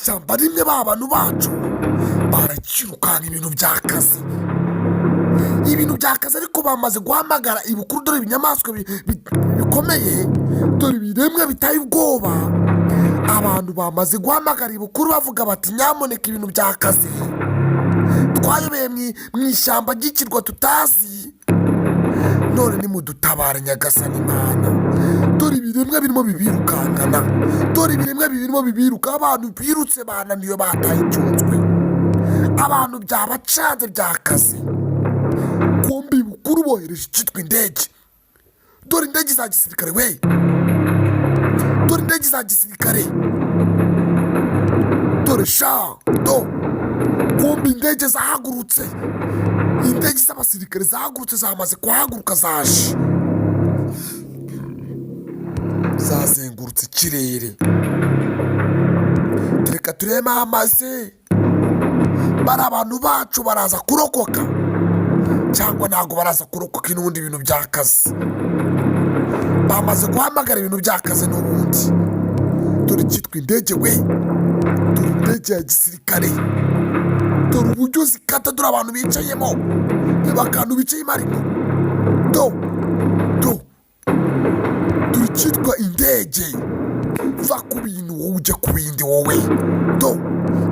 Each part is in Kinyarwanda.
Ishyamba rimwe, ba bantu bacu barakirukanka, ibintu byakaze, ibintu byakaze, ariko bamaze guhamagara ibukuru. Dore ibinyamaswa bikomeye, dore ibiremwa biteye ubwoba. Abantu bamaze guhamagara ibukuru, bavuga bati: "Nyamuneka, ibintu byakaze, twayobeye mu ishyamba ry'ikirwa tutazi, none nimudutabare, Nyagasani Imana." Dore ibiremwa birimo bibirukankana, dore ibiremwa birimo bibiruka. Abantu birutse, bananiwe, bataye icyunzwe, abantu byabacanze, byakaze. Kumbi bukuru bohereje icyitwa indege. Dore indege za gisirikare we, dore indege za gisirikare, dore sha do. Kumbi indege zahagurutse, indege z'abasirikare zahagurutse, zamaze kuhaguruka, zaje zazengurutse ikirere. Reka turebe amazi, bari abantu bacu baraza kurokoka cyangwa ntabwo baraza kurokoka? N'ubundi ibintu by'akazi, bamaze guhamagara, ibintu by'akazi n'ubundi. Dore icyitwa indege we, dore indege ya gisirikare, dore uburyo zikata, dore abantu bicayemo, reba akantu bicayemo ariko do do. Dore icyitwa indege. Va ku bintu wowe, ujya ku bindi wowe. Do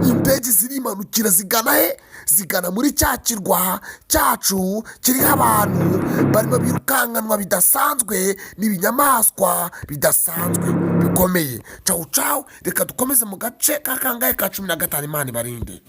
indege zirimanukira, zigana he? Zigana muri cya kirwa cyacu kiriho abantu barimo birukankanwa bidasanzwe n'ibinyamaswa bidasanzwe bikomeye. Cawu cawu, reka dukomeze mu gace ka kangahe? Ka 15. Imana ibarinde.